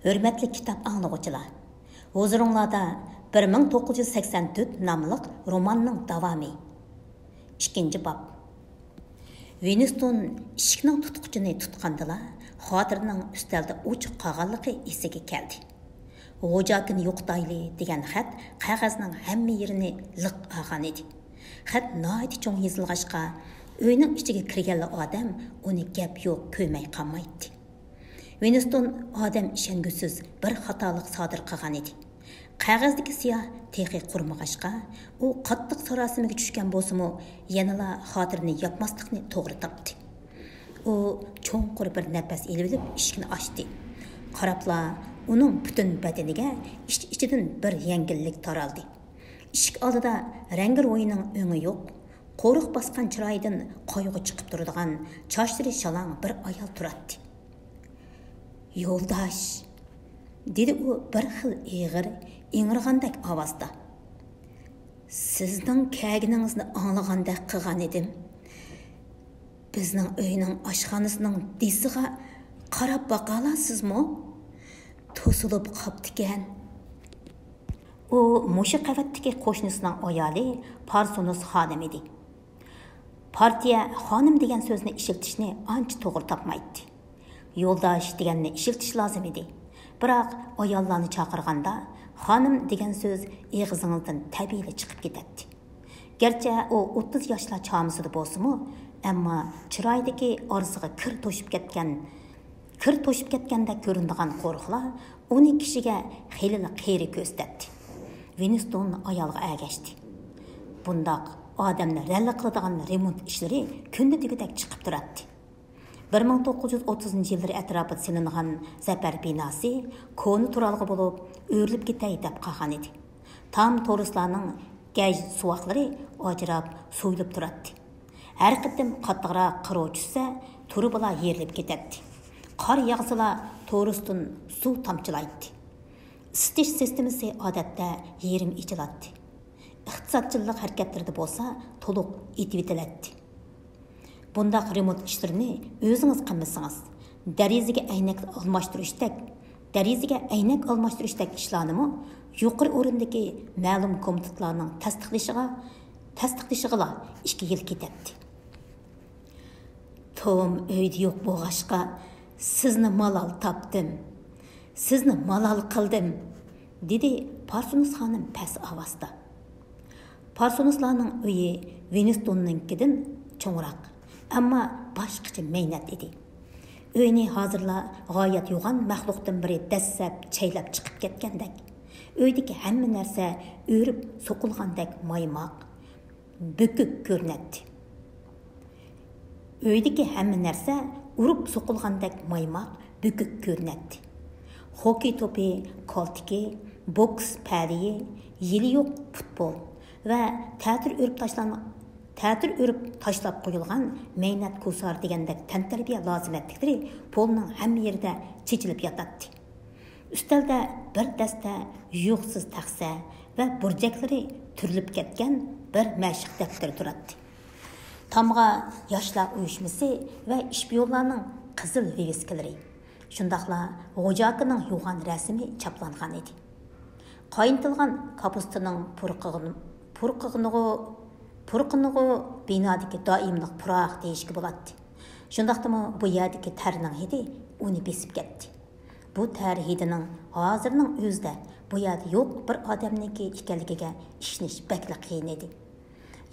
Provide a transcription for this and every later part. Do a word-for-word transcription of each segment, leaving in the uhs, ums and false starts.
ھۆرمەتلىك كىتاب ئاڭلىغۇچىلار، ھۇزۇرۇڭلاردا بىر مىڭ توققۇز يۈز سەكسەن تۆت ناملىق روماننىڭ داۋامى. ئىككىنچى باب. ۋىنستون ئىشىكنىڭ تۇتقۇچىنى تۇتقاندىلا، خاتىرىنىڭ ئۈستەلدە ئوچۇق قالغانلىقى ئېسىگە كەلدى. «غوجاكىنى يوقىتايلى» دېگەن خەت قەغەزنىڭ ھەممە يېرىنى لىق ئالغان ئىدى. خەت ناھايىتى چوڭ يېزىلغاچقا، ئۆينىڭ ئىچىگە كىرگەنلا ئادەم ئۇنى گەپ يوق كۆرمەي قالمايتتى. ۋىنستون ئادەم ئىشەنگۈسىز بىر خاتالىق سادىر قىلغان ئىدى. قەغەزدىكى سىياھ تېخى قۇرۇمىغاچقا، ئۇ قاتتىق ساراسىمىگە چۈشكەن بولسىمۇ، يەنىلا خاتىرىنى ياپماسلىقنى توغرا تاپتى. ئۇ چوڭقۇر بىر نەپەس ئېلىۋېلىپ ئىشىكنى ئاچتى. قاراپلا، ئۇنىڭ پۈتۈن بەدىنىگە ئىچ-ئىچىدىن بىر يەڭگىللىك تارالدى. ئىشىك ئالدىدا رەڭگىرويىنىڭ ئۆڭى يوق، قورۇق باسقان چىرايىدىن قايغۇ چىقىپ تۇرىدىغان، چاچلىرى شالاڭ بىر ئايال تۇراتتى. «يولداش!» دېدى ئۇ بىر خىل ئېغىر، ئىڭرىغاندەك ئاۋازدا. «سىزنىڭ كەلگىنىڭىزنى ئاڭلىغاندەك قىلغان ئىدىم. بىزنىڭ ئۆينىڭ ئاشخانىسىنىڭ دېسىغا قاراپ باقالامسىزمۇ؟ توسۇلۇپ قاپتىكەن.» ئۇ مۇشۇ قەۋەتتىكى قوشنىسىنىڭ ئايالى پارسونۇس خانىم ئىدى. پارتىيە «خانىم» دېگەن سۆزنى ئىشلىتىشنى ئانچە توغرا تاپمايتتى. «يولداش» دېگەننى ئىشلىتىش لازىم ئىدى. بىراق ئاياللارنى چاقىرغاندا «خانىم» دېگەن سۆز ئېغىزىڭىزدىن تەبىئىيلا چىقىپ كېتەتتى. گەرچە ئۇ ئوتتۇز ياشلار چامىسىدا بولسىمۇ، ئەمما چىرايىدىكى ئارىسىغا كىر توشۇپ كەتكەن، كىر توشۇپ كەتكەندەك كۆرۈنىدىغان قورۇقلار ئۇنى كىشىگە خېلىلا قېرى كۆرسىتەتتى. ۋىنستون ئايالغا ئەگەشتى. بۇنداق ئادەمنى رەنلىك قىلىدىغان رېمونت ئىشلىرى كۈندە دېگۈدەك چىقىپ تۇراتتى. بىر مىڭ توققۇز يۈز ئوتتۇزىنچى يىللىرى ئەتراپىدا سېلىنغان زەپەر بىناسى كونا تۇرالغۇ بولۇپ، ئۆرۈلۈپ كېتەي دەپ قالغان ئىدى. تام تورۇسلارنىڭ گەج سوۋاقلىرى ئاجراپ سويۇلۇپ تۇراتتى. ھەر قېتىم قاتتىقراق قىروۋ چۈشسە، تۇرۇبىلار يېرىلىپ كېتەتتى. قار ياغسىلا، تورۇستىن سۇ تامچىلايتتى. ئىسسىتىش سىستېمىسى ئادەتتە يېرىم ئېچىلاتتى. ئىقتىسادچىللىق ھەرىكەتلىرىدە بولسا تولۇق ئېتىۋېتىلەتتى. بۇنداق رېمونت ئىشلىرىنى ئۆزىڭىز قىلمىسىڭىز، دېرىزىگە ئەينەك ئالماشتۇرۇشتەك، دېرىزىگە ئەينەك ئالماشتۇرۇشتەك ئىشلارنىمۇ يۇقىرى ئورۇندىكى مەلۇم كومىتېتلارنىڭ تەستىقلىشىغا، تەستىقلىشىغىلا ئىككى يىل كېتەتتى. توم ئۆيدە يوق بولغاچقا، سىزنى مالال تاپتىم. سىزنى مالال قىلدىم، دېدى پارسونۇس خانىم پەس ئاۋازدا. پارسونۇسلارنىڭ ئۆيى ۋىنستوننىڭكىدىن چوڭراق، ئەمما باشقىچە مەينەت ئىدى. ئۆينى ھازىرلا غايەت يوغان مەخلۇقتىن بىرى دەسسەپ چەيلەپ چىقىپ كەتكەندەك. ئۆيدىكى ھەممە نەرسە ئۆرۈپ سوقۇلغاندەك مايماق، بۈكۈك كۆرۈنەتتى. ئۆيدىكى ھەممە نەرسە ئۇرۇپ سوقۇلغاندەك مايماق، بۈكۈك كۆرۈنەتتى. خوككېي توپى، كالتىكى، بوكس پەدىيى، يېلى يوق پۇتبول ۋە تەتۈر ئۆرۈپ تاشلان-، تەتۈر ئۆرۈپ تاشلاپ قويۇلغان مەينەت كوسار دېگەندەك تەنتەربىيە لازىمەتلىكلىرى پولنىڭ ھەممە يېرىدە چېچىلىپ ياتاتتى. ئۈستەلدە بىر دەستە يۇيۇقسىز تەخسە ۋە بۇرجەكلىرى تۈرۈلۈپ كەتكەن بىر مەشىق دەپتىرى تۇراتتى. تامغا ياشلار ئۇيۇشمىسى ۋە ئىشپىيونلارنىڭ قىزىل ۋىۋىسكىلىرى، شۇنداقلا غوجاكىنىڭ يوغان رەسىمى چاپلانغان ئىدى. قاينىتىلغان كاپۇستىنىڭ پۇرىقىغىنى-، پۇرىقىغىنىغۇ، پۇرىقىنىغۇ بىنادىكى دائىملىق پۇراق دېيىشكە بولاتتى. شۇنداقتىمۇ بۇ يەردىكى تەرنىڭ ھىدى ئۇنى بېسىپ كەتتى. بۇ تەر ھىدىنىڭ ھازىرنىڭ ئۆزىدە بۇ يەردە يوق بىر ئادەمنىڭكى ئىكەنلىكىگە ئىشىنىش بەكلا قىيىن ئىدى.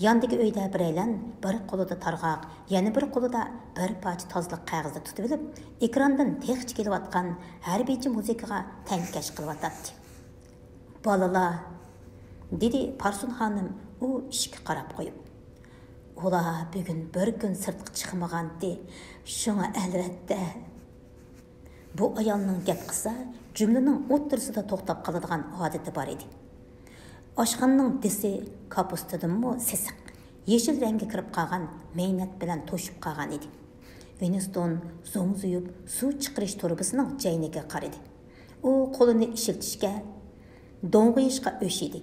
ياندىكى ئۆيدە بىرەيلەن بىر قولىدا تارغاق، يەنە بىر قولىدا بىر پارچە تازىلىق قەغىزى تۇتۇۋېلىپ، ئېكراندىن تېخىچە كېلىۋاتقان ھەربىيچە مۇزىكىغا تەڭكەش قىلىۋاتاتتى. «بالىلار!» دېدى پارسۇن خانىم ئۇ ئىشىككە قاراپ قويۇپ. «ئۇلار بۈگۈن بىر كۈن سىرتقا چىقمىغانتى، شۇڭا ئەلۋەتتە.» بۇ ئايالنىڭ گەپ قىلسا، جۈملىنىڭ ئوتتۇرىسىدا توختاپ قالىدىغان ئادىتى بار ئىدى. ئاشخانىنىڭ دېسى كاپۇستىدىنمۇ سېسىق، يېشىل رەڭگە كىرىپ قالغان مەينەت بىلەن توشۇپ قالغان ئىدى. ۋىنستون زوڭزىيىپ سۇ چىقىرىش تۇرۇبىسىنىڭ جەينىگە قارىدى. ئۇ قولىنى ئىشلىتىشكە، دوڭغىيىشقا ئۆشىدى.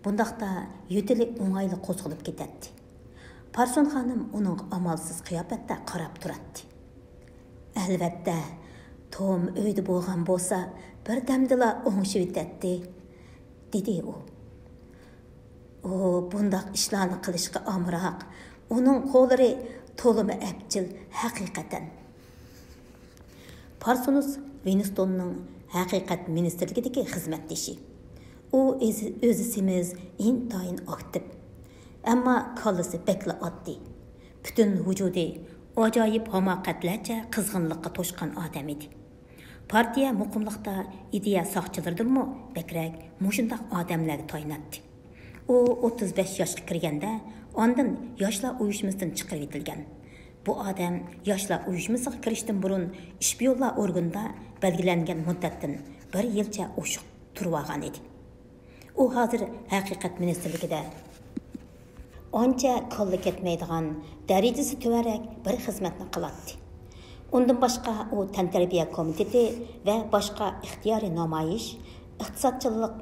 بۇنداقتا يۆتىلى ئوڭايلا قوزغىلىپ كېتەتتى. پارسۇن خانىم ئۇنىڭغا ئامالسىز قىياپەتتە قاراپ تۇراتتى. «ئەلۋەتتە، توم ئۆيدە بولغان بولسا، بىردەمدىلا ئوڭشىۋېتەتتى، دېدى ئۇ. ئۇ بۇنداق ئىشلارنى قىلىشقا ئامراق، ئۇنىڭ قوللىرى تولىمۇ ئەپچىل ھەقىقەتەن. پارسونۇس ۋىنستوننىڭ ھەقىقەت مىنىستىرلىكىدىكى خىزمەتدىشى. ئۇ ئۆزى، ئۆزى سېمىز، ئىنتايىن ئاكتىپ. ئەمما كاللىسى بەكلا ئاددىي. پۈتۈن ۋۇجۇدى ئاجايىپ ھاماقەتلەرچە قىزغىنلىققا توشقان ئادەم ئىدى. پارتىيە مۇقىملىقتا ئىدىيە ساقچىلىرىدىنمۇ بەكرەك مۇشۇنداق ئادەملەرگە تايىناتتى. ئۇ ئوتتۇز بەش ياشقا كىرگەندە، ئاندىن ياشلار ئۇيۇشمىسىدىن چىقىرىۋېتىلگەن. بۇ ئادەم ياشلار ئۇيۇشمىسىغا كىرىشتىن بۇرۇن شپىيونلار ئورگىنىدا بەلگىلەنگەن مۇددەتتىن بىر يىلچە ئوشۇق تۇرۇۋالغان ئىدى. ئۇ ھازىر ھەقىقەت مىنىستىرلىكىدە ئانچە كاللا كەتمەيدىغان، دەرىجىسى تۆۋەنرەك بىر خىزمەتنى قىلاتتى. ئۇندىن باشقا، ئۇ تەنتەربىيە كومىتېتى ۋە باشقا ئىختىيارىي نامايىش، ئىقتىسادچىللىق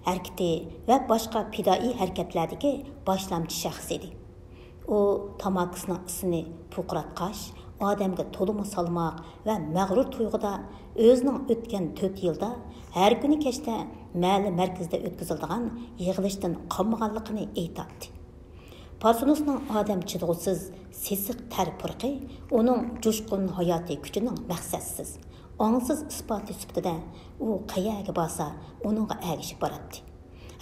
ھەرىكىتى ۋە باشقا پىدائىي ھەرىكەتلەردىكى باشلامچى شەخس ئىدى. ئۇ تاماكىسىنىڭ ئىسىنى پۇرقىراتقاچ، ئادەمگە تولىمۇ سالماق ۋە مەغرۇر تۇيغۇدا ئۆزىنىڭ ئۆتكەن تۆت يىلدا ھەر كۈنى كەچتە مەھەللە مەركىزىدە ئۆتكۈزۈلىدىغان يىغىلىشتىن قانمىغانلىقىنى ئېيتاتتى. پارسونۇسنىڭ ئادەم چىدىغۇسىز، سېسىق تەر پۇرىقى ئۇنىڭ جۇشقۇن ھاياتىي كۈچىنىڭ مەقسەتسىز، ئاڭسىز ئىسپاتى سۈپىتىدە ئۇ قەيەرگە بارسا، ئۇنىڭغا ئەگىشىپ باراتتى.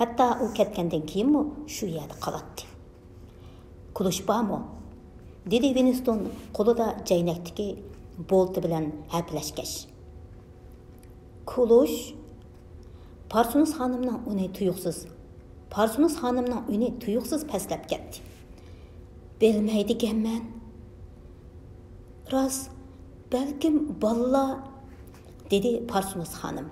ھەتتا ئۇ كەتكەندىن كېيىنمۇ شۇ يەردە قالاتتى. «كۇلۇش بارمۇ؟» دېدى ۋىنستون قولىدا جەينەكتىكى بولتى بىلەن ھەپىلەشكەچ. «كۇلۇش؟» پارسونۇس خانىمنىڭ ئۈنى تۇيۇقسىز، پارسونۇس خانىمنىڭ ئۈنى تۇيۇقسىز پەسلەپ كەتتى. «بىلمەيدىكەنمەن. راست، بەلكىم بالىلار»، دېدى پارسونۇس خانىم.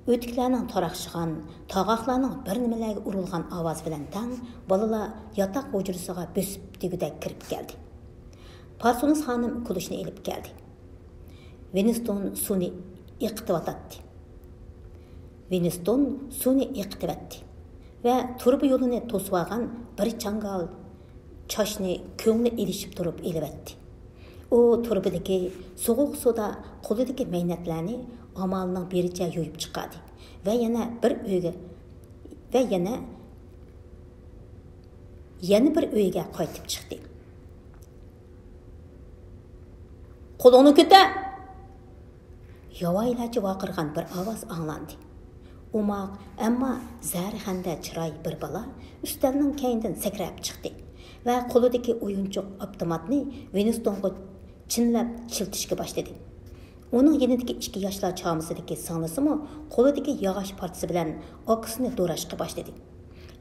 ئۆتۈكلەرنىڭ تاراقشىغان، تاغاقلارنىڭ بىر نېمىلەرگە ئۇرۇلغان ئاۋازى بىلەن تەڭ بالىلار ياتاق ھۇجرىسىغا بۆسۈپ دېگۈدەك كىرىپ كەلدى. پارسونۇس خانىم كۇلۇشنى ئېلىپ كەلدى. ۋىنستون سۇنى ئېقىتىۋاتاتتى. ۋىنستون سۇنى ئېقىتىۋەتتى ۋە تۇرۇبا يولىنى توسۇۋالغان بىر چاڭگال چاچنى كۆڭلى ئېلىشىپ تۇرۇپ ئېلىۋەتتى. ئۇ تۇرۇبىدىكى سوغۇق سۇدا قولىدىكى مەينەتلەرنى ئامالىنىڭ بېرىچە يۇيۇپ چىقاردى ۋە يەنە بىر ئۆيگە، ۋە يەنە، يەنە بىر ئۆيگە قايتىپ چىقتى. «قولۇڭنى كۆتەر!» ياۋايىلارچە ۋارقىرىغان بىر ئاۋاز ئاڭلاندى. ئوماق، ئەمما زەھەرخەندە چىراي بىر بالا ئۈستەلنىڭ كەينىدىن سەكرەپ چىقتى ۋە قولىدىكى ئويۇنچۇق ئاپتوماتنى ۋىنستونغا چىنلەپ چىلتىشكە باشلىدى. ئۇنىڭ يېنىدىكى ئىككى ياشلار چامىسىدىكى سىڭلىسىمۇ قولىدىكى ياغاچ پارچىسى بىلەن ئاكىسىنى دوراشقا باشلىدى.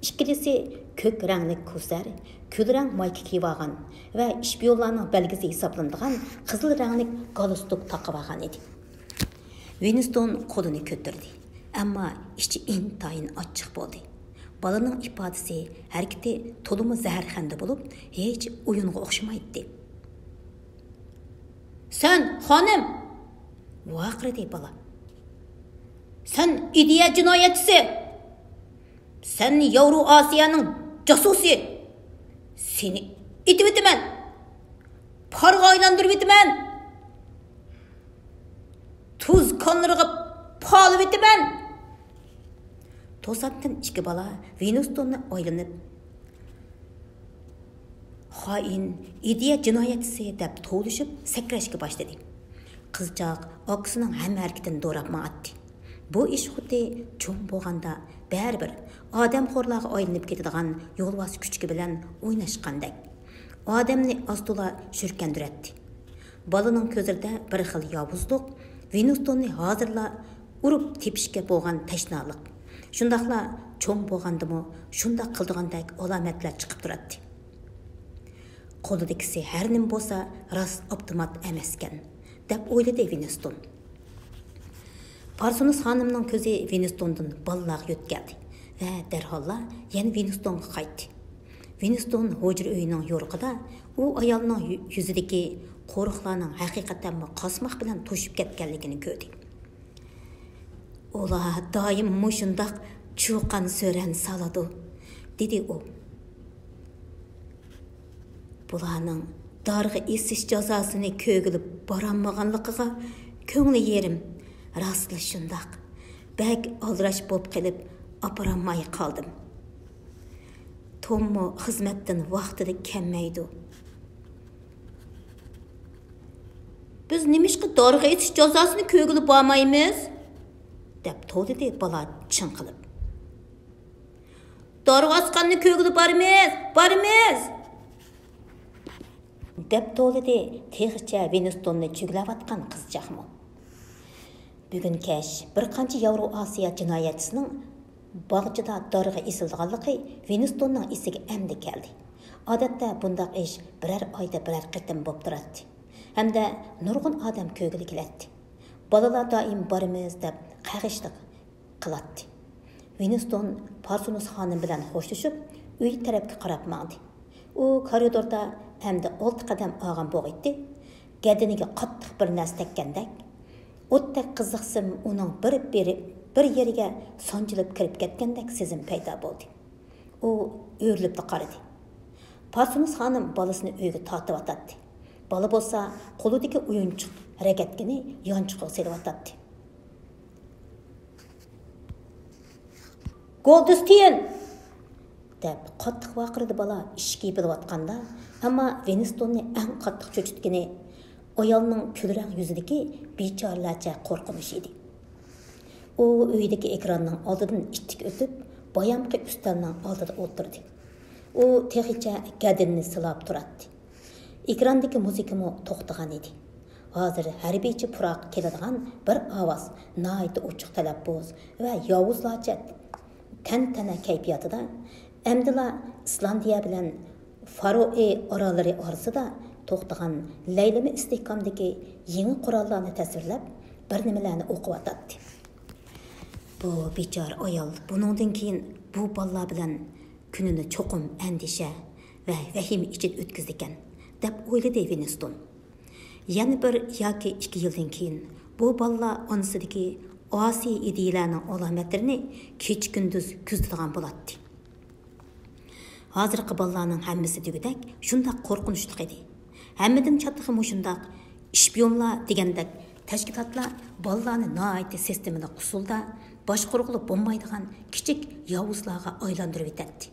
ئىككىلىسى كۆك رەڭلىك كوسەر، كۈل رەڭ مايكا كىيىۋالغان ۋە شپىيونلارنىڭ بەلگىسى ھېسابلىنىدىغان قىزىل رەڭلىك گالستۇك تاقىۋالغان ئىدى. ۋىنستون قولىنى كۆتۈردى، ئەمما ئىچى ئىنتايىن ئاچچىق بولدى. بالىنىڭ ئىپادىسى، ھەرىكىتى تولىمۇ زەھەرخەندە بولۇپ، ھېچ ئويۇنغا ئوخشىمايتتى. «سەن، خانىم!» ۋارقىرىدى بالا. «سەن ئىدىيە جىنايەتچىسى! سەن ياۋرو ئاسىيانىڭ جاسۇسى! سېنى ئېتىۋېتىمەن! پارغا ئايلاندۇرۇۋېتىمەن! تۇز كانلىرىغا پالىۋېتىمەن!» توساتتىن ئىككى بالا ۋىنستوننى ئايلىنىپ، «خائىن، ئىدىيە جىنايەتچىسى!» دەپ توۋلىشىپ سەكرەشكە باشلىدى. قىزچاق ئاكىسىنىڭ ھەممە ھەرىكىتىنى دوراپ ماڭاتتى. بۇ ئىش خۇددى چوڭ بولغاندا بەرىبىر ئادەمخورلارغا ئايلىنىپ كېتىدىغان يولۋاس كۈچۈكى بىلەن ئويناشقاندەك. ئادەمنى ئاز-تولا شۈركەندۈرەتتى. بالىنىڭ كۆزلىرىدە بىر خىل ياۋۇزلۇق، ۋىنستوننى ھازىرلا ئۇرۇپ تېپىشكە بولغان تەشنالىق، شۇنداقلا چوڭ بولغاندىمۇ شۇنداق قىلىدىغاندەك ئالامەتلەر چىقىپ تۇراتتى. «قولىدىكىسى ھەر نېمە بولسا، راست ئاپتومات ئەمەسكەن» دەپ ئويلىدى ۋىنستون. پارسونۇس خانىمنىڭ كۆزى ۋىنستوندىن بالىلارغا يۆتكەلدى ۋە دەرھاللا يەنە ۋىنستونغا قايتتى. ۋىنستون ھۇجرا ئۆيىنىڭ يورۇقىدا ئۇ ئايالنىڭ يۈ-، يۈزىدىكى قورۇقلارنىڭ ھەقىقەتەنمۇ قاسماق بىلەن توشۇپ كەتكەنلىكىنى كۆردى. «ئۇلار دائىم مۇشۇنداق چۇقان-سۆرەن سالىدۇ»، دېدى ئۇ. «بۇلارنىڭ دارغا ئېسىش جازاسىنى كۆرگىلى بارالمىغانلىقىغا كۆڭلى يېرىم. راستلا شۇنداق. بەك ئالدىراش بولۇپ قېلىپ ئاپىرالماي قالدىم. توممۇ خىزمەتتىن ۋاقتىدا كەلمەيدۇ. بىز نېمىشقا دارغا ئېسىش جازاسىنى كۆرگىلى بارمايمىز؟ دەپ توۋلىدى بالا چىڭقىلىپ. دارغا ئاسقاننى كۆرگىلى بارىمىز، بارىمىز! دەپ توۋلىدى تېخىچە ۋىنستوننى چۈگىلەۋاتقان قىزچاقمۇ. بۈگۈن كەچ بىر قانچە ياۋرو ئاسىيا جىنايەتچىسىنىڭ باغچىدا دارغا ئېسىلىدىغانلىقى ۋىنستوننىڭ ئېسىگە ئەمدى كەلدى. ئادەتتە بۇنداق ئىش بىرەر ئايدا بىرەر قېتىم بولۇپ تۇراتتى. ھەمدە نۇرغۇن ئادەم كۆرگىلى كېلەتتى. بالىلار دائىم بارىمىز دەپ قەغىشلىق قىلاتتى. ۋىنستون پارسونۇس خانىم بىلەن خوشلىشىپ، ئۆي تەرەپكە قاراپ ماڭدى. ئۇ كارىدوردا ئەمدى ئالتە قەدەم ئالغان بوغىيتتى. گەدىنىگە قاتتىق بىر نەرسە تەگكەندەك، ئوتتەك قىزىقسىم ئۇنىڭ بىر، بىر، بىر يېرىگە سانجىلىپ كىرىپ كەتكەندەك سېزىم پەيدا بولدى. ئۇ ئۆرۈلۈپلا قارىدى. پارسونۇس خانىم بالىسىنى ئۆيگە تارتىۋاتاتتى. بالا بولسا قولىدىكى ئويۇنچۇق رەگەتكىنى يانچۇقىغا سېلىۋاتاتتى. گولدستىن! دەپ قاتتىق ۋارقىرىدى بالا ئىشىك يېپىلىۋاتقاندا، ئەمما ۋىنستوننى ئەڭ قاتتىق چۆچۈتكىنى ئايالنىڭ كۈلرەڭ يۈزىدىكى بىچارىلەرچە قورقۇنۇشى ئىدى. ئۇ ئۆيدىكى ئېكراننىڭ ئالدىدىن ئىتتىك ئۆتۈپ، بايامقى ئۈستەلنىڭ ئالدىدا ئولتۇردى. ئۇ تېخىچە گەدىنىنى سىلاپ تۇراتتى. ئېكراندىكى مۇزىكىمۇ توختىغان ئىدى. ھازىر ھەربىيچە پۇراق كېلىدىغان بىر ئاۋاز ناھايىتى ئوچۇق تەلەپپۇز ۋە ياۋۇزلارچە تەنتەنە كەيپىياتىدا، ئەمدىلا ئىسلاندىيە بىلەن فارۆئى ئاراللىرى ئارىسىدا توختىغان لەيلىمە ئىستىھكامدىكى يېڭى قوراللارنى تەسۋىرلەپ، بىر نېمىلەرنى ئوقۇۋاتاتتى. بۇ بىچارە ئايال بۇنىڭدىن كېيىن بۇ بالىلار بىلەن كۈنىنى چوقۇم ئەندىشە ۋە ۋەھىمە ئىچىدە ئۆتكۈزىدىكەن، دەپ ئويلىدى ۋىنستون. يەنە بىر ياكى ئىككى يىلدىن كېيىن بۇ بالىلار ئانىسىدىكى ئاسىي ئىدىيەلەرنىڭ ئالامەتلىرىنى كېچە-كۈندۈز كۆزىتىدىغان بولاتتى. ھازىرقى بالىلارنىڭ ھەممىسى دېگۈدەك شۇنداق قورقۇنچلۇق ئىدى. ھەممىدىن چاتىقى مۇشۇنداق ئىشپىيونلار دېگەندەك تەشكىلاتلار بالىلارنى ناھايىتى سىستېمىلىق ئۇسۇلدا باشقۇرغىلى بولمايدىغان كىچىك ياۋۇزلارغا ئايلاندۇرۇۋېتەتتى.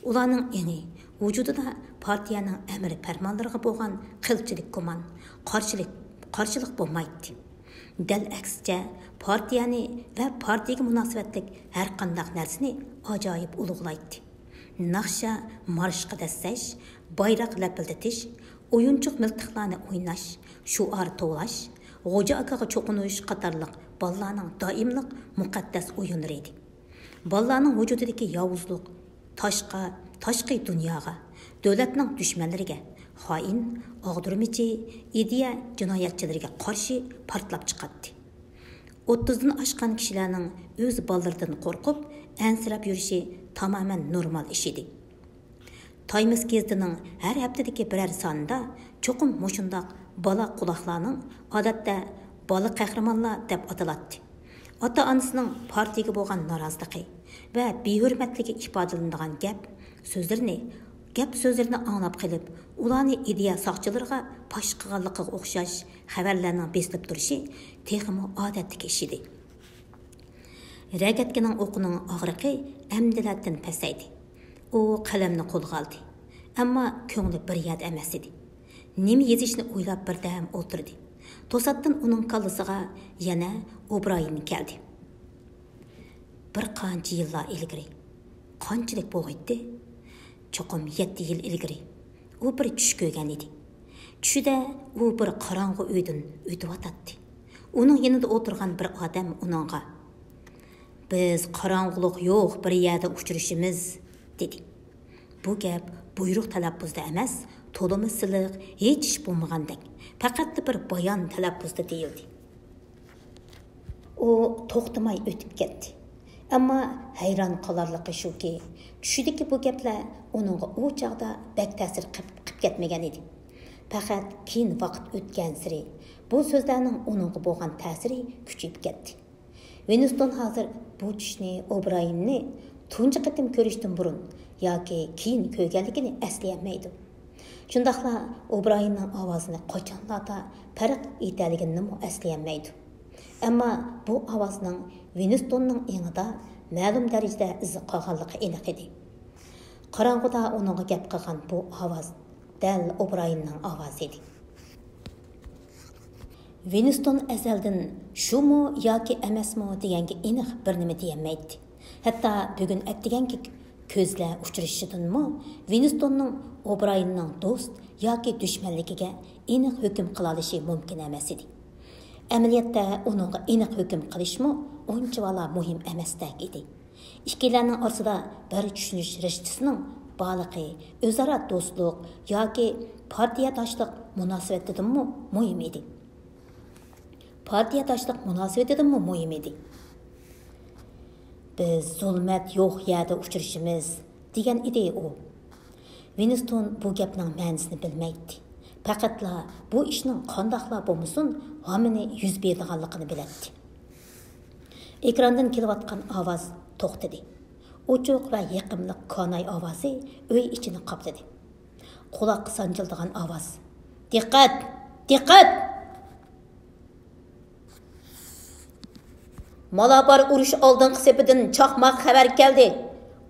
ئۇلارنىڭ ئېڭى ۋۇجۇدىدا پارتىيەنىڭ ئەمىر پەرمانلىرىغا بولغان قىلچىلىك گۇمان، قارشىلىق، قارشىلىق بولمايتتى. دەل ئەكسىچە، پارتىيەنى ۋە پارتىيەگە مۇناسىۋەتلىك ھەرقانداق نەرسىنى ئاجايىپ ئۇلۇغلايتتى. ناخشا، مارشقا دەسسەش، بايراق لەپىلدىتىش، ئويۇنچۇق مىلتىقلارنى ئويناش، شوئار توۋلاش، غوجا ئاكىغا چوقۇنۇش قاتارلىق بالىلارنىڭ دائىملىق مۇقەددەس ئويۇنلىرى ئىدى. بالىلارنىڭ ۋۇجۇدىدىكى ياۋۇزلۇق تاشقا، تاشقى دۇنياغا، دۆلەتنىڭ دۈشمەنلىرىگە، خائىن، ئاغدۇرمىچى، ئىدىيە جىنايەتچىلىرىگە قارشى پارتلاپ چىقاتتى. ئوتتۇزدىن ئاشقان كىشىلەرنىڭ ئۆز بالىلىرىدىن قورقۇپ، ئەنسىرەپ يۈرۈشى تامامەن نورمال ئىش ئىدى. تايمس گېزىتىنىڭ ھەر ھەپتىدىكى بىرەر سانىدا چوقۇم مۇشۇنداق بالا قۇلاقلارنىڭ، ئادەتتە بالا قەھرىمانلار دەپ ئاتىلاتتى، ئاتا-ئانىسىنىڭ پارتىيىگە بولغان نارازىلىقى ۋە بىھۆرمەتلىكى ئىپادىلىنىدىغان گەپ سۆزلىرىنى، گەپ سۆزلىرىنى ئاڭلاپ قېلىپ، ئۇلارنى ئىدىيە ساقچىلىرىغا پاش قىلغانلىقىغا ئوخشاش خەۋەرلەرنىڭ بېسىلىپ تۇرۇشى تېخىمۇ ئادەتتىكى ئىش ئىدى. رەگەتكىنىڭ ئوقىنىڭ ئاغرىقى ئەمدىلەتىن پەسەيدى. ئۇ قەلەمنى قولىغا ئالدى. ئەمما كۆڭلى بىر يەردە ئەمەس ئىدى. نېمە يېزىشنى ئويلاپ بىردەم ئولتۇردى. توساتتىن ئۇنىڭ كاللىسىغا يەنە ئوبرايېن كەلدى. بىر قانچە يىللار ئىلگىرى. قانچىلىك بوغايتتى؟ چوقۇم يەتتە يىل ئىلگىرى. ئۇ بىر چۈش كۆرگەن ئىدى. چۈشىدە ئۇ بىر قاراڭغۇ ئۆيدىن ئۆتۈۋاتاتتى. ئۇنىڭ يېنىدا ئولتۇرغان بىر ئادەم ئۇنىڭغا، «بىز قاراڭغۇلۇق يوق بىر يەردە ئۇچرىشىمىز» دېدى. بۇ گەپ بۇيرۇق تەلەپپۇزدا ئەمەس، تولىمۇ سىلىق، ھېچ ئىش بولمىغاندەك، پەقەتلا بىر بايان تەلەپپۇزدا دېيىلدى. ئۇ توختىماي ئۆتۈپ كەتتى. ئەمما ھەيران قالارلىقى شۇكى، چۈشىدىكى بۇ گەپلەر ئۇنىڭغا ئۇ چاغدا بەك تەسىر قىپ، قىپ كەتمىگەن ئىدى. پەقەت كېيىن ۋاقىت ئۆتكەنسېرى، بۇ سۆزلەرنىڭ ئۇنىڭغا بولغان تەسىرى كۈچىيىپ كەتتى. ۋىنستون ھازىر بۇ چۈشنى، ئوبرايېننى تۇنجى قېتىم كۆرۈشتىن بۇرۇن ياكى كېيىن كۆرگەنلىكىنى ئەسلىيەلمەيدۇ. شۇنداقلا ئوبرايېننىڭ ئاۋازىنى قاچانلاردا پەرق ئېتەلىگىنىنىمۇ ئەسلىيەلمەيدۇ. ئەمما بۇ ئاۋازنىڭ ۋىنستوننىڭ ئېڭىدا مەلۇم دەرىجىدە ئىز قالغانلىقى ئېنىق ئىدى. قاراڭغۇدا ئۇنىڭغا گەپ قىلغان بۇ ئاۋاز دەل ئوبرايېننىڭ ئاۋازى ئىدى. ۋىنستون ئەزەلدىن شۇمۇ ياكى ئەمەسمۇ دېگەنگە ئېنىق بىر نېمە دېيەلمەيتتى. ھەتتا بۈگۈن ئەتىگەنكى كۆزلەر ئۇچرىشىشىدىنمۇ ۋىنستوننىڭ ئوبرايېننىڭ دوست ياكى دۈشمەنلىكىگە ئېنىق ھۆكۈم قىلالىشى مۇمكىن ئەمەس ئىدى. ئەمەلىيەتتە ئۇنىڭغا ئېنىق ھۆكۈم قىلىشمۇ ئۇنچىۋالا مۇھىم ئەمەستەك ئىدى. ئىككىيلەننىڭ ئارىسىدا بىر چۈشىنىش رىشتىسىنىڭ بارلىقى ئۆزئارا دوستلۇق ياكى پارتىيەداشلىق مۇناسىۋىتىدىنمۇ مۇھىم ئىدى. پارتىيەداشلىق مۇناسىۋىتىدىنمۇ مۇھىم ئىدى. «بىز زۇلمەت يوق يەردە ئۇچرىشىمىز» دېگەن ئىدى ئۇ. ۋىنستون بۇ گەپنىڭ مەنىسىنى بىلمەيتتى. پەقەتلا بۇ ئىشنىڭ قانداقلا بولمىسۇن، ھامىنى يۈز بېرىدىغانلىقىنى بىلەتتى. ئېكراندىن كېلىۋاتقان ئاۋاز توختىدى. ئوچۇق ۋە يېقىملىق كاناي ئاۋازى ئۆي ئىچىنى قاپلىدى. قۇلاققا سانجىلىدىغان ئاۋاز. «دىققەت! دىققەت!» مالابار ئۇرۇش ئالدىنقى سېپىدىن چاقماق خەۋەر كەلدى.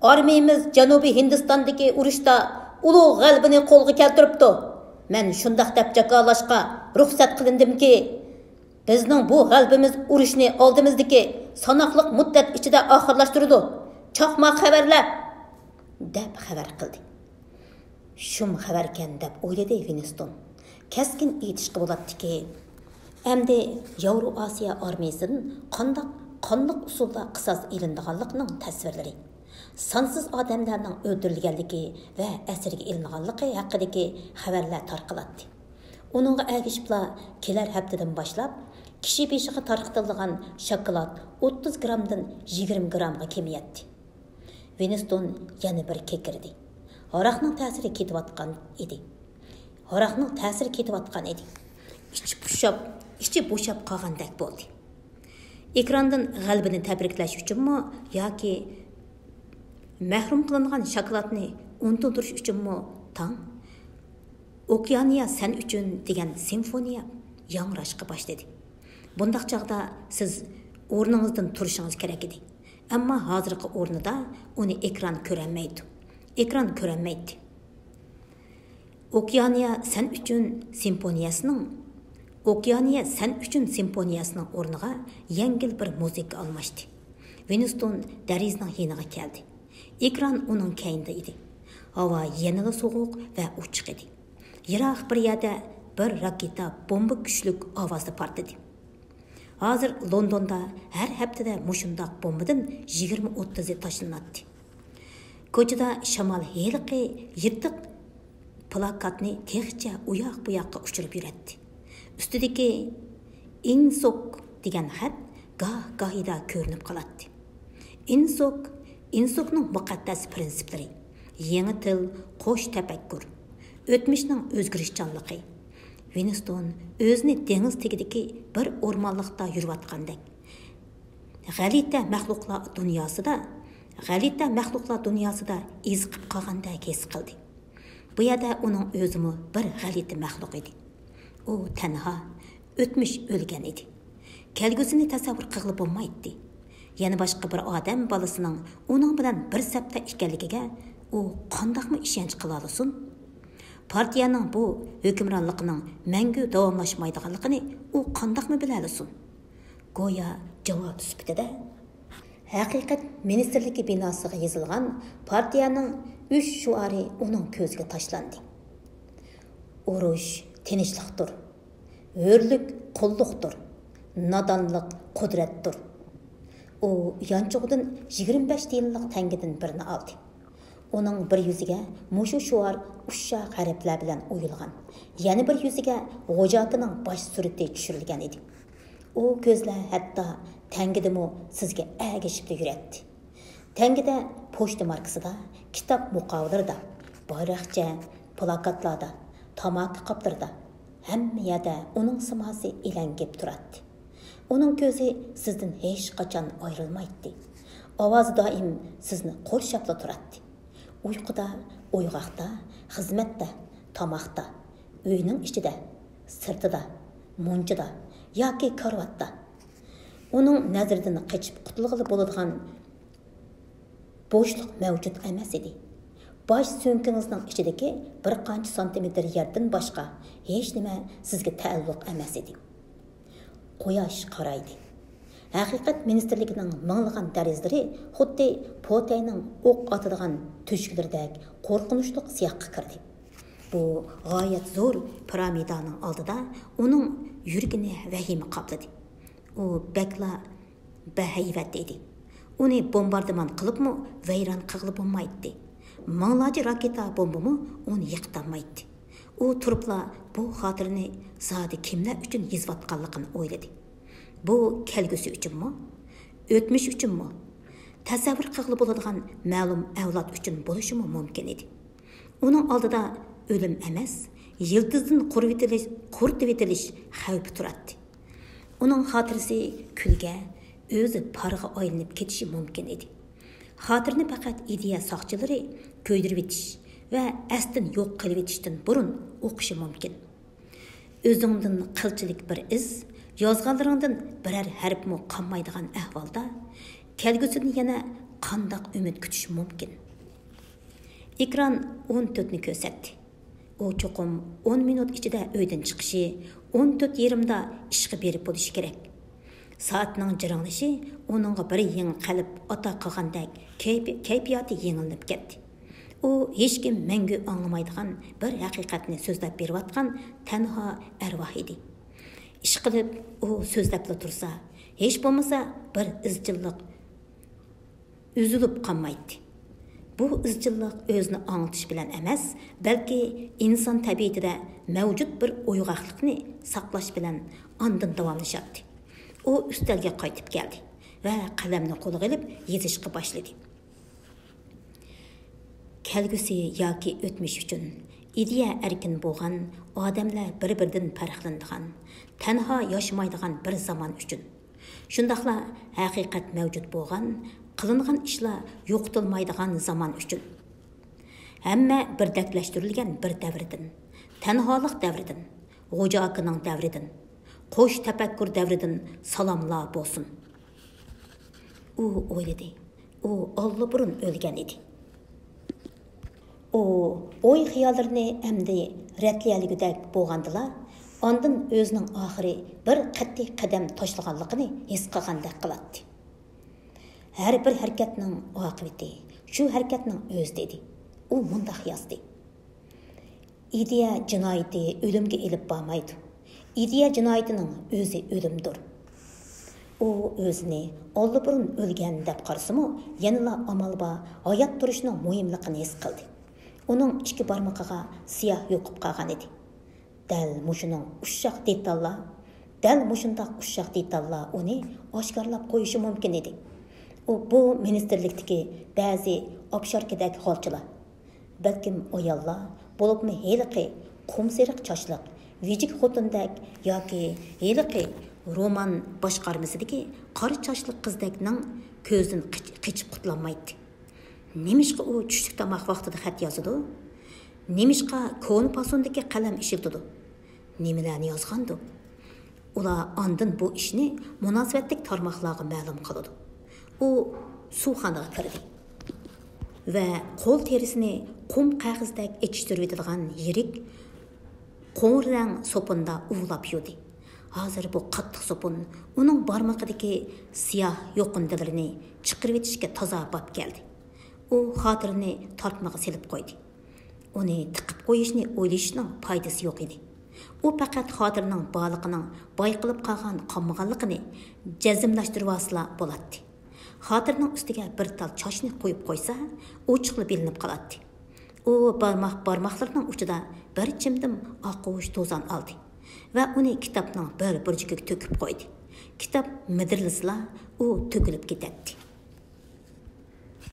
ئارمىيىمىز جەنۇبىي ھىندىستاندىكى ئۇرۇشتا ئۇلۇغ غەلىبىنى قولغا كەلتۈرۈپتۇ. مەن شۇنداق دەپ جاكارلاشقا رۇخسەت قىلىندىمكى، بىزنىڭ بۇ غەلىبىمىز ئۇرۇشنى ئالدىمىزدىكى ساناقلىق مۇددەت ئىچىدە ئاخىرلاشتۇرىدۇ. چاقماق خەۋەرلە! دەپ خەۋەر قىلدى. شۇم خەۋەركەن دەپ ئويلىدى ۋىنستون. كەسكىن ئېيتىشقا بولاتتىكى، ئەمدى ياۋرو ئاسىيا ئارمىيىسىدىن قانداق قانلىق ئۇسۇلدا قىساس ئېلىنىدىغانلىقىنىڭ تەسۋىرلىرى، سانسىز ئادەملەرنىڭ ئۆلتۈرۈلگەنلىكى ۋە ئەسىرگە ئېلىنغانلىقى ھەققىدىكى خەۋەرلەر تارقىلاتتى. ئۇنىڭغا ئەگىشىپلا كېلەر ھەپتىدىن باشلاپ كىشى بېشىغا تارقىتىلىدىغان شاكىلات ئوتتۇز گرامدىن يىگىرمە گرامغا كېمىيەتتى. ۋىنستون يەنە بىر كېكىردى. ھاراقنىڭ تەسىرى كېتىۋاتقان ئىدى. ھاراقنىڭ تەسىرى كېتىۋاتقان ئىدى. ئىچى پۇشاپ، ئىچى بوشاپ قالغاندەك بولدى. ئېكراندىن غەلىبىنى تەبرىكلەش ئۈچۈنمۇ ياكى مەھرۇم قىلىنغان شاكىلاتنى ئۇنتۇلدۇرۇش ئۈچۈنمۇ تاڭ «ئوكېئانىيا سەن ئۈچۈن» دېگەن سىمفونىيە ياڭراشقا باشلىدى. بۇنداق چاغدا سىز ئورنىڭىزدىن تۇرۇشىڭىز كېرەك ئىدى. ئەمما ھازىرقى ئورنىدا ئۇنى ئېكران كۆرەلمەيدۇ. ئېكران كۆرەلمەيتتى. «ئوكېئانىيا سەن ئۈچۈن» سىمفونىيەسىنىڭ، «ئوكېئانىيە سەن ئۈچۈن» سىمفونىيەسىنىڭ ئورنىغا يەڭگىل بىر مۇزىكا ئالماشتى. ۋىنستون دېرىزىنىڭ يېنىغا كەلدى. ئېكران ئۇنىڭ كەينىدە ئىدى. ھاۋا يەنىلا سوغۇق ۋە ئوچۇق ئىدى. يىراق بىر يەردە بىر راكېتا بومبا كۈچلۈك ئاۋازدا پارتلىدى. ھازىر لوندوندا ھەر ھەپتىدە مۇشۇنداق بومبىدىن يىگىرمە ئوتتۇزى تاشلىناتتى. كوچىدا شامال ھېلىقى يىرتىق پلاكاتنى تېخىچە ئۇياق-بۇياققا ئۇچۇرۇپ يۈرەتتى. ئۈستىدىكى «ئىنسوك» دېگەن خەت گاھ-گاھىدا كۆرۈنۈپ قالاتتى. ئىنسوك، ئىنسوكنىڭ مۇقەددەس پىرىنسىپلىرى، يېڭى تىل، قوش تەپەككۇر، ئۆتمۈشنىڭ ئۆزگىرىشچانلىقى. ۋىنستون ئۆزىنى دېڭىز تېگىدىكى بىر ئورمانلىقتا يۈرۈۋاتقاندەك، غەلىتە مەخلۇقلار دۇنياسىدا، غەلىتە مەخلۇقلار دۇنياسىدا ئېزىقىپ قالغاندەك ھېس قىلدى. بۇ يەردە ئۇنىڭ ئۆزىمۇ بىر غەلىتە مەخلۇق ئىدى. ئۇ تەنھا، ئۆتمۈش ئۆلگەن ئىدى. كەلگۈسىنى تەسەۋۋۇر قىلغىلى بولمايتتى. يەنە باشقا بىر ئادەم بالىسىنىڭ ئۇنىڭ بىلەن بىر سەپتە ئىكەنلىكىگە ئۇ قانداقمۇ ئىشەنچ قىلالىسۇن؟ پارتىيەنىڭ بۇ ھۆكۈمرانلىقىنىڭ مەڭگۈ داۋاملاشمايدىغانلىقىنى ئۇ قانداقمۇ بىلەلىسۇن؟ گويا جاۋاب سۈپىتىدە، ھەقىقەت مىنىستىرلىكى بىناسىغا يېزىلغان پارتىيەنىڭ ئۈچ شوئارى ئۇنىڭ كۆزىگە تاشلاندى. «ئۇرۇش تىنچلىقتۇر، ھۆرلۈك قۇللۇقتۇر، نادانلىق قۇدرەتتۇر.» ئۇ يانچۇقىدىن يىگىرمە بەش تىيىنلىق تەڭگىدىن بىرنى ئالدى. ئۇنىڭ بىر يۈزىگە مۇشۇ شوئار ئۇششاق ھەرپلەر بىلەن ئويۇلغان، يەنە بىر يۈزىگە غوجاتىنىڭ باش سۈرىتى چۈشۈرۈلگەن ئىدى. ئۇ كۆزلەر ھەتتا تەڭگىدىمۇ سىزگە ئەگىشىپلا يۈرەتتى. تەڭگىدە پوچتا ماركىسىدا، كىتاب مۇقاۋىلىرىدا، بايراقچە پلاكاتلاردا، تاماكا قاپلىرىدا، ھەممە يەردە ئۇنىڭ سىماسى ئىلەڭگىپ تۇراتتى. ئۇنىڭ كۆزى سىزدىن ھېچقاچان ئايرىلمايتتى. ئاۋازى دائىم سىزنى قورشاپلا تۇراتتى. ئۇيقۇدا، ئويغاقتا، خىزمەتتە، تاماقتا، ئۆينىڭ ئىچىدە، سىرتىدا، مۇنچىدا ياكى كارىۋاتتا. ئۇنىڭ نەزىرىدىن قېچىپ قۇتۇلغىلى بولىدىغان بوشلۇق مەۋجۇت ئەمەس ئىدى. باش سۆڭىكىڭىزنىڭ ئىچىدىكى بىر قانچە سانتىمېتىر يەردىن باشقا ھېچنېمە سىزگە تەئەللۇق ئەمەس ئىدى. قۇياش قارايدى. ھەقىقەت مىنىستىرلىكىنىڭ مىڭلىغان دېرىزىلىرى خۇددى پوتەينىڭ ئوق ئاتىدىغان تۆشۈكلىرىدەك قورقۇنچلۇق سىياھقا كىردى. بۇ غايەت زور پىرامىدانىڭ ئالدىدا ئۇنىڭ يۈرىكىنى ۋەھىمە قاپلىدى. ئۇ بەكلا بەھەيۋەت ئىدى. ئۇنى بومباردىمان قىلىپمۇ ۋەيران قىلغىلى بولمايتتى. مىڭلارچە راكېتا بومبىمۇ ئۇنى يىقىتالمايتتى. ئۇ تۇرۇپلا بۇ خاتىرىنى زادى كىملەر ئۈچۈن يېزىۋاتقانلىقىنى ئويلىدى. بۇ كەلگۈسى ئۈچۈنمۇ؟ ئۆتمۈش ئۈچۈنمۇ؟ تەسەۋۋۇر قىلغىلى بولىدىغان مەلۇم ئەۋلاد ئۈچۈن بولۇشىمۇ مۇمكىن ئىدى. ئۇنىڭ ئالدىدا ئۆلۈم ئەمەس، يىلتىزدىن قۇرۇۋېتىلىش، قۇرۇتۇۋېتىلىش خەۋپى تۇراتتى. ئۇنىڭ خاتىرىسى كۈلگە، ئۆزى پارغا ئايلىنىپ كېتىشى مۇمكىن ئىدى. خاتىرىنى پەقەت ئىدىيە ساقچىلىرى كۆيدۈرۈۋېتىش ۋە ئەستىن يوق قىلىۋېتىشتىن بۇرۇن ئوقۇشى مۇمكىن. ئۆزۈڭدىن قىلچىلىك بىر ئىز، يازغانلىرىڭدىن بىرەر ھەرپمۇ قالمايدىغان ئەھۋالدا، كەلگۈسىدىن يەنە قانداق ئۈمىد كۈتۈش مۇمكىن؟ ئېكران ئون تۆتنى كۆرسەتتى. ئۇ چوقۇم ئون مىنۇت ئىچىدە ئۆيدىن چىقىشى، ئون تۆت يېرىمدا ئىشقا بېرىپ بولۇشى كېرەك. سائەتنىڭ جىرىڭلىشى ئۇنىڭغا بىر يېڭى قەلب ئاتا قىلغاندەك كەيپ-، كەيپىياتى يېڭىلىنىپ كەتتى. ئۇ ھېچكىم مەڭگۈ ئاڭلىمايدىغان بىر ھەقىقەتنى سۆزلەپ بېرىۋاتقان تەنھا ئەرۋاھ ئىدى. ئىشقىلىپ، ئۇ سۆزلەپلا تۇرسا، ھېچ بولمىسا بىر ئىزچىللىق ئۈزۈلۈپ قالمايتتى. بۇ ئىزچىللىق ئۆزىنى ئاڭلىتىش بىلەن ئەمەس، بەلكى ئىنسان تەبىئىتىدە مەۋجۇت بىر ئويغاقلىقنى ساقلاش بىلەن ئاندىن داۋاملىشاتتى. ئۇ ئۈستەلگە قايتىپ كەلدى ۋە قەلەمنى قولىغا ئېلىپ يېزىشقا باشلىدى. كەلگۈسى ياكى ئۆتمۈش ئۈچۈن ئىدىيە ئەركىن بولغان، ئادەملەر بىر-بىرىدىن پەرقلىنىدىغان، تەنھا ياشىمايدىغان بىر زامان ئۈچۈن. شۇنداقلا ھەقىقەت مەۋجۇت بولغان، قىلىنغان ئىشلار يوقىتىلمايدىغان زامان ئۈچۈن. ھەممە بىردەكلەشتۈرۈلگەن بىر دەۋردىن، تەنھالىق دەۋرىدىن، غوجا ئاكىنىڭ دەۋرىدىن، قوش تەپەككۇر دەۋرىدىن سالاملار بولسۇن. ئۇ ئويلىدى. ئۇ ئاللىبۇرۇن ئۆلگەن ئىدى. ئۇ ئوي-خىياللىرىنى ئەمدى رەتلىيەلىگۈدەك بولغاندىلا، ئاندىن ئۆزىنىڭ ئاخىرى بىر قەتئىي قەدەم تاشلىغانلىقىنى ھېس قىلغاندەك قىلاتتى. ھەر بىر ھەرىكەتنىڭ ئاقىۋىتى شۇ ھەرىكەتنىڭ ئۆزىدە ئىدى. ئۇ مۇنداق يازدى: ئىدىيە جىنايىتى ئۆلۈمگە ئېلىپ بارمايدۇ. ئىدىيە جىنايىتىنىڭ ئۆزى ئۆلۈمدۇر. ئۇ ئۆزىنى ئاللىبۇرۇن ئۆلگەن دەپ قارىسىمۇ، يەنىلا ئامال بار ھايات تۇرۇشنىڭ مۇھىملىقىنى ھېس قىلدى. ئۇنىڭ ئىككى بارمىقىغا سىياھ يۇقۇپ قالغان ئىدى. دەل مۇشۇنىڭ ئۇششاق دېتاللار، دەل مۇشۇنداق ئۇششاق دېتاللار ئۇنى ئاشكارىلاپ قويۇشى مۇمكىن ئىدى. ئۇ بۇ مىنىستىرلىكتىكى بەزى ئاپشاركىدەك غالچىلار، بەلكىم ئاياللار، بولۇپمۇ ھېلىقى قۇمسېرىق چاچلىق ۋىجىك خوتۇندەك ياكى ھېلىقى رومان باشقارمىسىدىكى قارا چاچلىق قىزدەكنىڭ كۆزىدىن قېچ-، قېچىپ قۇتۇلالمايتتى. نېمىشقا ئۇ چۈشلۈك تاماق ۋاقتىدا خەت يازىدۇ؟ نېمىشقا كونا پاسوندىكى قەلەم ئىشلىتىدۇ؟ نېمىلەرنى يازغاندۇ؟ ئۇلار ئاندىن بۇ ئىشنى مۇناسىۋەتلىك تارماقلارغا مەلۇم قىلىدۇ. ئۇ سۇخانىغا كىردى ۋە قول تېرىسىنى قۇم قەغەزدەك ئېچىشتۇرۇۋېتىدىغان يىرىك قوڭۇر رەڭ سوپۇندا ئۇۋىلاپ يۇدى. ھازىر بۇ قاتتىق سوپۇن ئۇنىڭ بارمىقىدىكى سىياھ يۇقۇندىلىرىنى چىقىرىۋېتىشكە تازا باب كەلدى. ئۇ خاتىرىنى تارتمىغا سېلىپ قويدى. ئۇنى تىقىپ قويۇشنى ئويلىشىشنىڭ پايدىسى يوق ئىدى. ئۇ پەقەت خاتىرىنىڭ بارلىقىنىڭ بايقىلىپ قالغان قالمىغانلىقىنى جەزملەشتۈرۈۋالسىلا بولاتتى. خاتىرىنىڭ ئۈستىگە بىر تال چاچنى قويۇپ قويسا، ئوچۇقلا بىلىنىپ قالاتتى. ئۇ بارماق بارماقلىرىنىڭ ئۇچىدا بىر چىمدىم ئاقۇش توزان ئالدى ۋە ئۇنى كىتابنىڭ بىر بۇرجىكىگە تۆكۈپ قويدى. كىتاب مىدىرلىسىلا، ئۇ تۆكۈلۈپ كېتەتتى.